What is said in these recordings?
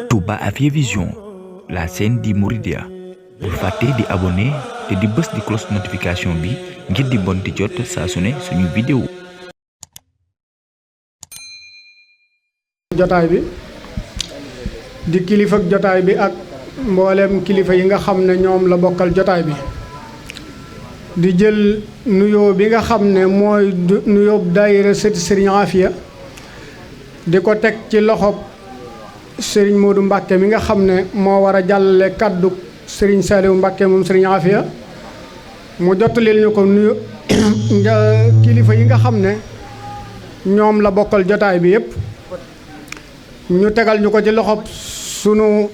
Touba Afia Vision, la chaîne di Mouridia. Bul fàtte di abonné te di bës di cloche notification bi ngir di bon di jot saa su ne suñu vidéo. jotaay bi di kilifa ak jotaay bi ak mboolem kilifa yi nga xam ne ñoom la bokkal jotaay bi di jël nuyoo bi nga xam ne mooy nuyoo daayira sëti Serigne Afia di ko teg ci loxob Serigne Modou Mbacke mi nga xam ne moo war a jàllale kaddu Serigne Saliou Mbacke moom Serigne Afia mu jottalil ñu ko nuyu kilifa yi nga xam ne ñoom la bokkal jotaay bi yépp ñu tegal ñu ko ci loxob sunu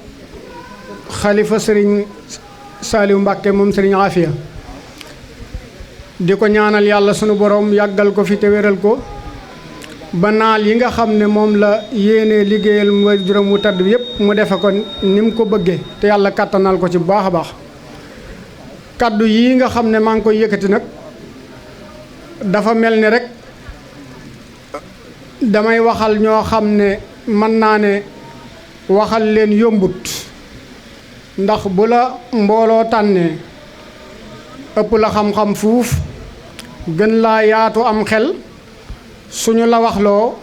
xalifa Serigne Saliou Mbacke moom Serigne Afia di ko ñaanal yàlla sunu borom yàggal ko fi te wéral ko ba naal yi nga xam ne moom la yéene liggéeyal waajuram wu tedd yépp mu defe ko ni mu ko bëggee te yàlla kàttanal ko ci bu baax a baax kaddu yi nga xam ne maa ngi koy yëkkati nag dafa mel ni rek damay waxal ñoo xam ne mën naa ne waxal leen yombut ndax bu la mbooloo tànnee ëpp la xam-xam fuuf gën laa yaatu am xel suñu la waxloo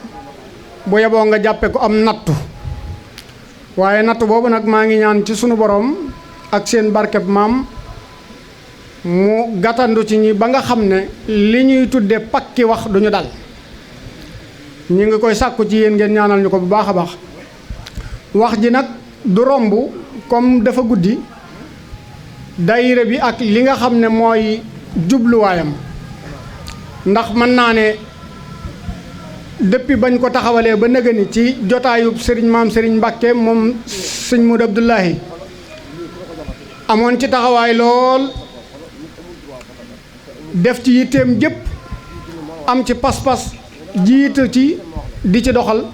bu yeboo nga jàppe ko am nattu waaye nattu boobu nag maa ngi ñaan ci sunu borom ak seen barkeb maam mu gàttandu ci ñi ba nga xam ne li ñuy tudde pakki wax duñu dal ñu ngi koy sàkku ci yéen ngeen ñaanal ñu ko bu baax a baax wax ji nag du romb comme dafa guddi daayira bi ak li nga xam ne mooy jubluwaayam ndax mën naa ne depuis bañ ko taxawalee ba nëgëni ci jotaayub sëriñ maam sëriñ Mbàkke moom sëñ Modou Abdoulahi amoon ci taxawaay lool def ci yitteem jëpp am ci pas-pas jiitu ci di ci doxal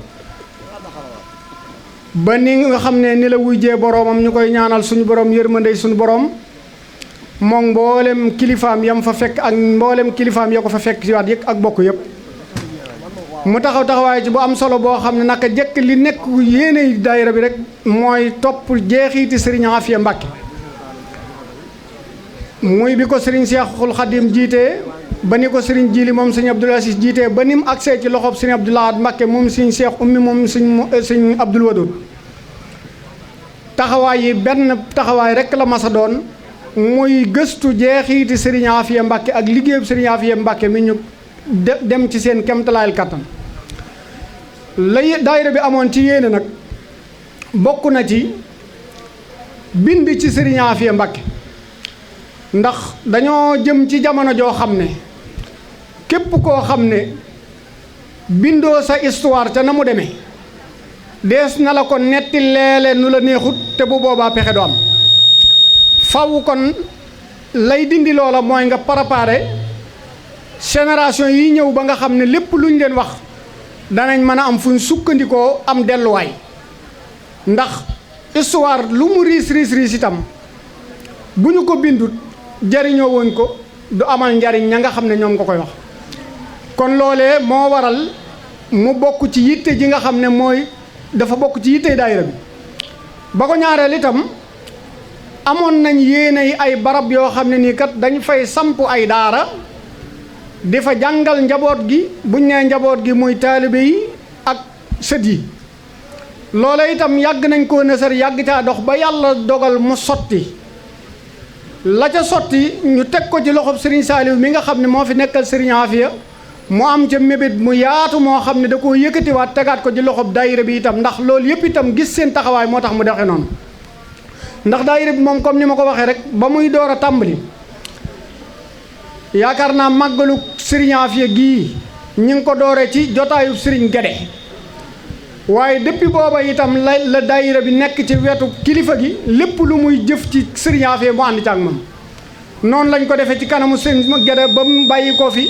ba ni nga xam ne ni la wujjee boroomam ñu koy ñaanal suñu borom yërmandey suñu borom moom mboolem kilifaam yam fa fekk ak mboolem kilifaam ya ko fa fekk ci waat yëpp ak bokk yëpp mu taxawaay ci bu am solo boo xam ne naka jekk li nekk yéene daayira bi rek mooy topp jeexiiti Serigne Afia Mbacke muy bi ko Serigne Cheikhoul Khadim jiitee ba ni ko Serigne Jili moom Serigne Abdoul Aziz jiitee ba ni mu agsee ci loxob Serigne Abdoul Ahad Mbacke moom Serigne Cheikh Oumy moom Serigne Abdoul Wadoud taxawaay yi benn taxawaay rek la masa doon muy gëstu jeexiiti Serigne Afia Mbacke ak liggéeyub Serigne Afia Mbacke mi ñu dem ci seen kemtalaayal kattan lay daayira bi amoon ci yéene nag bokk na ci bind ci Serigne Afia Mbacke ndax dañoo jëm ci jamono joo xam ne képp koo xam ne bindoo sa histoire ca na mu demee dees na la ko netti leele nu la neexut te bu boobaa pexe du am faw kon lay dindi loola mooy nga préparé génération yi ñëw ba nga xam ne lépp lu ñu leen wax danañ mën a am fuñ sukkandikoo am delluwaay ndax histoire lu mu riis itam bu ñu ko bindut jariñoo woon ko du amal njariñ ña nga xam ne ñoom nga koy wax kon loolee moo waral mu bokk ci yitte ji nga xam ne mooy dafa bokk ci yitte daayira bi ba ko ñaareel itam amoon nañ yéene ay barab yoo xam ne nii kat dañ fay samp ay daara di fa jàngal njaboot gi buñ nee njaboot gi muy taalibe yi ak sët yi loola itam yàgg nañ koo nësër yàgg caa dox ba yàlla dogal mu sotti la ca sotti ñu teg ko ci loxob Serigne Saliou mi nga xam ne moo fi nekkal Serigne Afia mu am ca mébét mu yaatu moo xam ne da koo yëkkatiwaat tegaat ko ci loxob daayira bi itam ndax loolu yëpp itam gis seen taxawaay moo tax mu doxe noonu ndax daayira bi moom comme ni ma ko waxee rek ba muy door a tàmbali yaakaar naa màggalu Serigne Afia gii ñu ngi ko dooree ci jotaayub Serigne Guédé waaye depuis booba itam la daayira bi nekk ci wetu kilifa gi lépp lu muy jëf ci Serigne Afia mu ànd ci ak moom noonu lañ ko defee ci kanamu Serigne Guédé ba mu bàyyi ko fi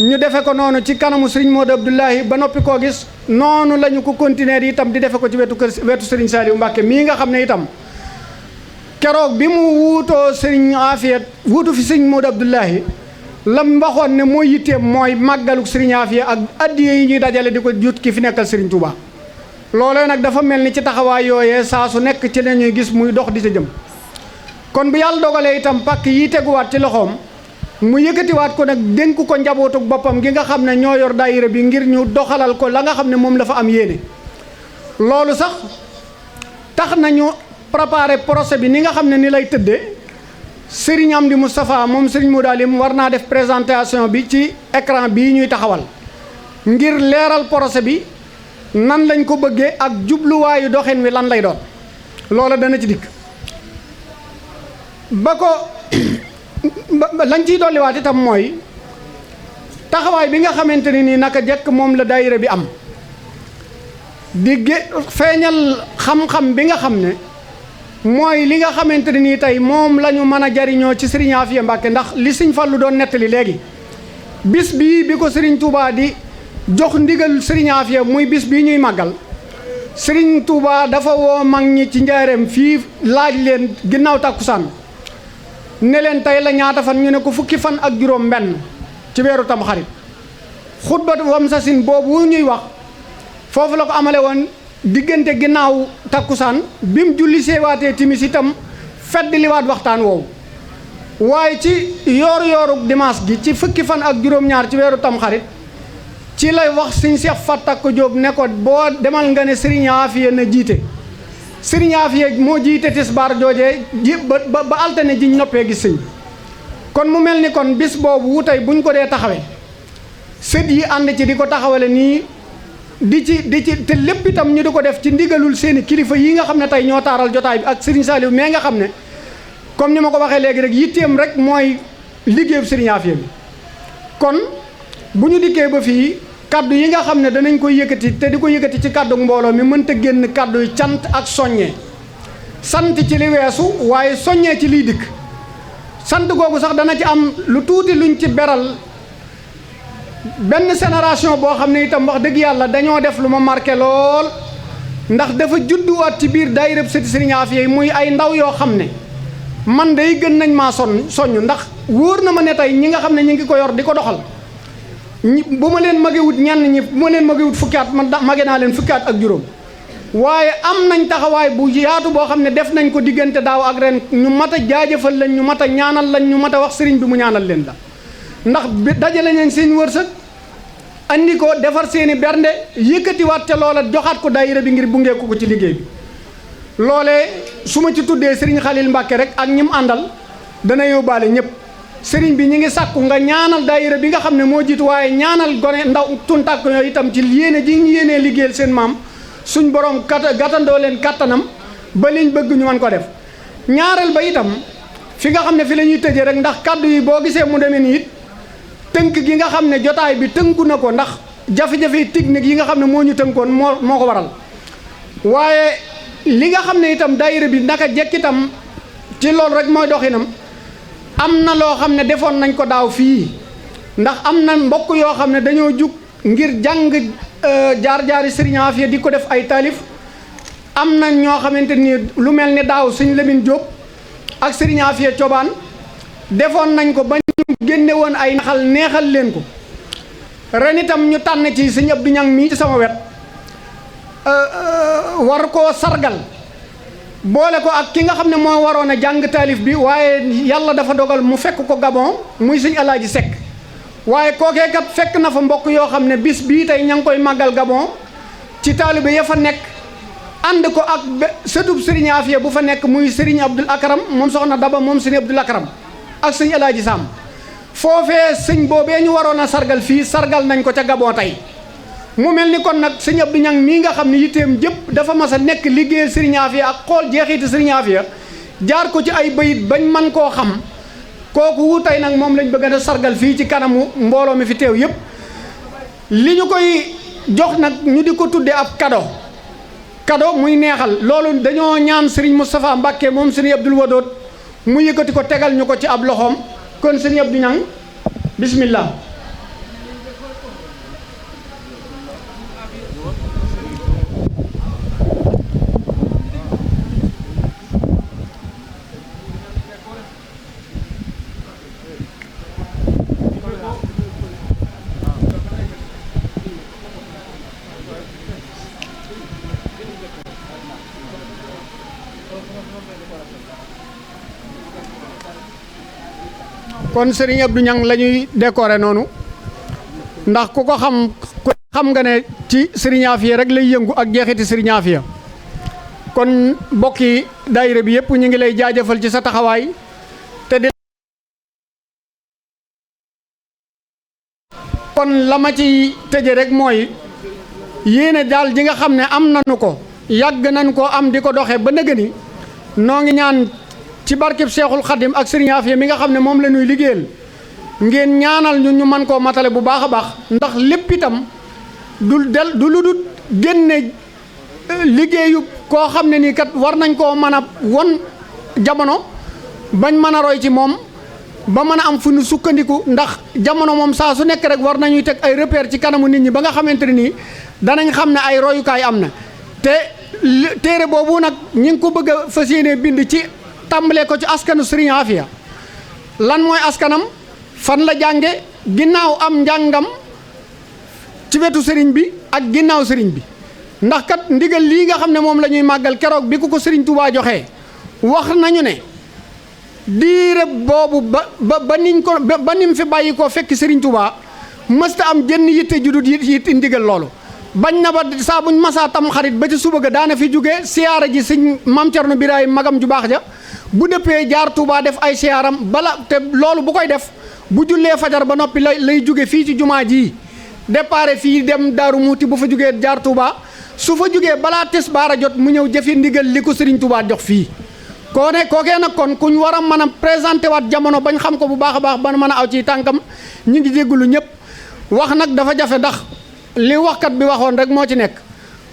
ñu defe ko noonu ci kanamu Serigne Modou Abdoulahi ba noppi koo gis noonu la ñu ko continuer itam di defe ko ci wetu Serigne Saliou Mbacke mii nga xam ne itam keroog bi mu wuutoo Serigne Afia wuutu fi Serigne Modou Abdoulahi lam waxoon ne mooy yitteem mooy màggaluk Serigne Afia ak addiye yi ñuy dajale di ko jut ki fi nekkal Serigne Touba loolee nag dafa mel ni ci taxawaay yooyee saa su nekk ci la ñuy gis muy dox di sa jëm kon bu yàlla dogalee itam pàkk yi teguwaat ci loxoom mu yëkkatiwaat ko nag dénk ko njabootuk boppam gi nga xam ne ñoo yor daayira bi ngir ñu doxalal ko la nga xam ne moom la fa am yéene loolu sax tax nañu préparer procès bi ni nga xam ne ni lay tëddee Serigne Amdi Moustapha moom Serigne Modou Alim war naa def présentation bi ci écran bii ñuy taxawal ngir leeral procès bi nan lañ ko bëggee ak jubluwaayu doxin wi lan lay doon loola dana ci dikk ba ko lañ ciy dolliwaat itam mooy taxawaay bi nga xamante ni nii naka jekk moom la daayira bi am di feeñal xam-xam bi nga xam ne mooy li nga xamante ne nii tey moom la ñu mën a jariñoo ci Serigne Afia Mbacke ndax li Serigne Fallou doon nettali léegi bis bii bi ko Serigne Touba di jox ndigal Serigne Afia muy bis bii ñuy màggal Serigne Touba dafa woo mag ñi ci njaareem fii laaj leen ginnaaw tàkkusaan ne leen tey la ñaata fan ñu ne ko fukki fan ak juróom benn ci weeru Tamxarit xutbatu wam sasin boobu ñuy wax foofu la ko amale woon diggante ginnaaw takkusaan bi mu julli seewaatee timis itam fedd liwaat waxtaan woowu waaye ci yooruk dimanche gi ci fukki fan ak juróom-ñaar ci weeru Tamxarit ci lay wax Sëñ Seex Fatak Jóob ne ko boo demal nga ne Serigne Afia na jiite Serigne Afia moo jiite tisbaar joojee ba altine jiñ noppee gis sëñ kon mu mel ni kon bis boobu wu tey buñ ko dee taxawee sët yi ànd ci di ko taxawale nii di ci te lépp itam ñu di ko def ci ndigalul seeni kilifa yi nga xam ne tey ñoo taaral jotaay bi ak Serigne Saliou mais nga xam ne comme ni ma ko waxee léegi rek yitteem rek mooy liggéeyub Serigne Afia bi kon bu ñu dikkee ba fii kaddu yi nga xam ne danañ koy yëkkati te di ko yëkkati ci kaddu mbooloo mi mënta génn kaddu yi cant ak soññee sant ci li weesu waaye soññee ci liy dikk sant googu sax dana ci am lu tuuti luñ ci beral benn génération boo xam ne itam wax dëgg yàlla dañoo def lu ma marqué lool ndax dafa judduwaat ci biir daayira sëti Serigne Afia yi muy ay ndaw yoo xam ne man day gën nañ maa soññ ndax wóor na ma ne tey ñi nga xam ne ñi ngi ko yor di ko doxal bu ma leen magewut ñenn ñi bu ma leen magewut fukki at man mage naa leen fukki at ak juróom waaye am nañ taxawaay bu yaatu boo xam ne def nañ ko diggante daaw ak ren ñu mat a jaajëfal lañ ñu mat a ñaanal lañ ñu mat a wax sëriñ bi mu ñaanal leen la ndax dajale nañ seen wërsëg andi ko defar seeni bernde yëkkatiwaat te loola joxaat ko daayira bi ngir bungeeku ko ci liggéey bi loolee su ma ci tuddee Serigne Khalil Mbacke rek ak ñim àndal dana yóbbaale ñëpp Serigne bi ñi ngi sàkku nga ñaanal daayira bi nga xam ne moo jiitu waaye ñaanal gone ndaw tuntàkk yooyu itam ci yéene ji ñu yéenee liggéeyal seen maam suñ borom gàttandoo leen kattanam ba liñ bëgg ñu mën ko def ñaareel ba itam fi nga xam ne fi la ñuy tëjee rek ndax kaddu yi boo gisee mu demee nii it tënk gi nga xam ne jotaay bi tënku na ko ndax jafe-jafe technique yi nga xam ne moo ñu tënkoon moo ko waral waaye li nga xam ne itam daayira bi naka jekk itam ci loolu rek mooy doxinam am na loo xam ne defoon nañ ko daaw fii ndax am na mbokk yoo xam ne dañoo jug ngir jàng jaar-jaari Serigne Afia di ko def ay taalif am na ñoo xamante ni lu mel ni daaw Sëñ Lamine Diop ak Serigne Afia Cobaan defoon nañ ko ba ñu génne woon ay neexal leen ko ren itam ñu tànn ci Sëñ Abdou Ñang mii ci sama wet war koo sargal boole ko ak ki nga xam ne moo waroon a jàng taalif bi waaye yàlla dafa dogal mu fekk ko Gabon muy Sëñ Alaaji Sekk waaye kookee kat fekk na fa mbokk yoo xam ne bis bii tey ña ngi koy màggal Gabon ci taalibe ya fa nekk ànd ko ak sëtub Serigne Afia bu fa nekk muy Serigne Abdoul Akram moom soxna Daba moom Serigne Abdoul Akram ak Sëñ Alaaji Sam foofee sëñ boobee ñu waroon a sargal fii sargal nañ ko ca Gabon tey mu mel ni kon nag Sëñ Abdou Ñang mii nga xam ne yitteem jëpp dafa mas a nekk liggéeyal Serigne Afia ak xool jeexitu Serigne Afia jaar ko ci ay bayit bañ man koo xam kooku wu tey nag moom lañ bëgg a sargal fii ci kanamu mbooloo mi fi teew yëpp li ñu koy jox nag ñu di ko tudde ab cadeau muy neexal loolu dañoo ñaan Serigne Moustapha Mbacke moom Serigne Abdoul Wadoot mu yëkkati ko tegal ñu ko ci ab loxoom kon Serigne Abdou Ñang bismillah kon Serigne Abdou Niang la ñuy décorer noonu ndax ku ko xam nga ne ci Serigne Afia rek lay yëngu ak jeexiti Serigne Afia kon mbokki daayira bi yëpp ñu ngi lay jaajëfal ci sa taxawaay te di kon la ma ci tëje rek mooy yéene daal ji nga xam ne am nañu ko yàgg nañ ko am di ko doxee ba nëgëni noo ngi ñaan ci barkeb Seexul Xadim ak Serigne Afia mi nga xam ne moom la ñuy liggéeyal ngeen ñaanal ñu mën koo matale bu baax a baax ndax lépp itam du lu dul génne liggéeyu koo xam ne nii kat war nañ koo mën a won jamono bañ mën a roy ci moom ba mën a am fu ñu sukkandiku ndax jamono moom saa su nekk rek war nañuy teg ay repère ci kanamu nit ñi ba nga xamante ne nii danañ xam ne ay royukaay am na te téere boobu nag ñi ngi ko bëgg a fas yéene bind ci tàmbalee ko ci askanu Serigne Afia lan mooy askanam fan la jànge ginnaaw am njàngam ci wetu sëriñ bi ak ginnaaw sëriñ bi ndax kat ndigal lii nga xam ne moom la ñuy màggal keroog bi ku ko Serigne Touba joxee wax nañu ne diire boobu ba nim fi bàyyi koo fekk Serigne Touba mësta am jënn yitte judut yitte ndigal loolu bañ na ba saa buñ masaa tam xarit ba ci suba ga daana fi jóge siyaara ji sëñ Maam Cerno Birahim magam ju baax ja bu dëppee jaar Touba def ay siyaaram bala te loolu bu koy def bu jullee fajar ba noppi lay jóge fii ci jumaa ji départ fii dem Daaru Muuti bu fa jógee jaar Touba su fa jógee balaa tisbaar jot mu ñëw jëfi ndigal li ko Serigne Touba jox fii kookee nag kon kuñ war a mën a présenté waat jamono bañ xam ko bu baax a baax ba mën a aw ci tànkam ñu ngi jéggulu ñëpp wax nag dafa jafe ndax li waxkat bi waxoon rek moo ci nekk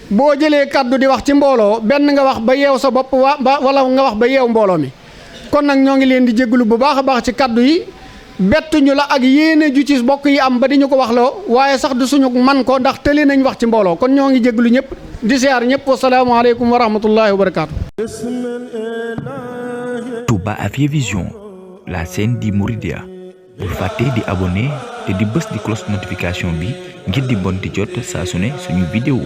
boo jëlee kaddu di wax ci mbooloo benn nga wax ba yeew sa bopp wala nga wax ba yeew mbooloo mi kon nag ñoo ngi leen di jéggulu bu baax a baax ci kaddu yi bettuñu la ak yéene ju ci bokk yi am ba di ñu ko waxloo waaye sax du suñu man ko ndax tëli nañ wax ci mbooloo kon ñoo ngi jéggulu ñëpp di siyaar ñëpp wasalaamaaleykum wa rahmatullahi wa barakaatu. Touba Afia Vision, la chaîne di Mouridia. Bul fàtte di abonné te di bës di cloche notification bi ngir di bon di jot saa su ne suñu vidéo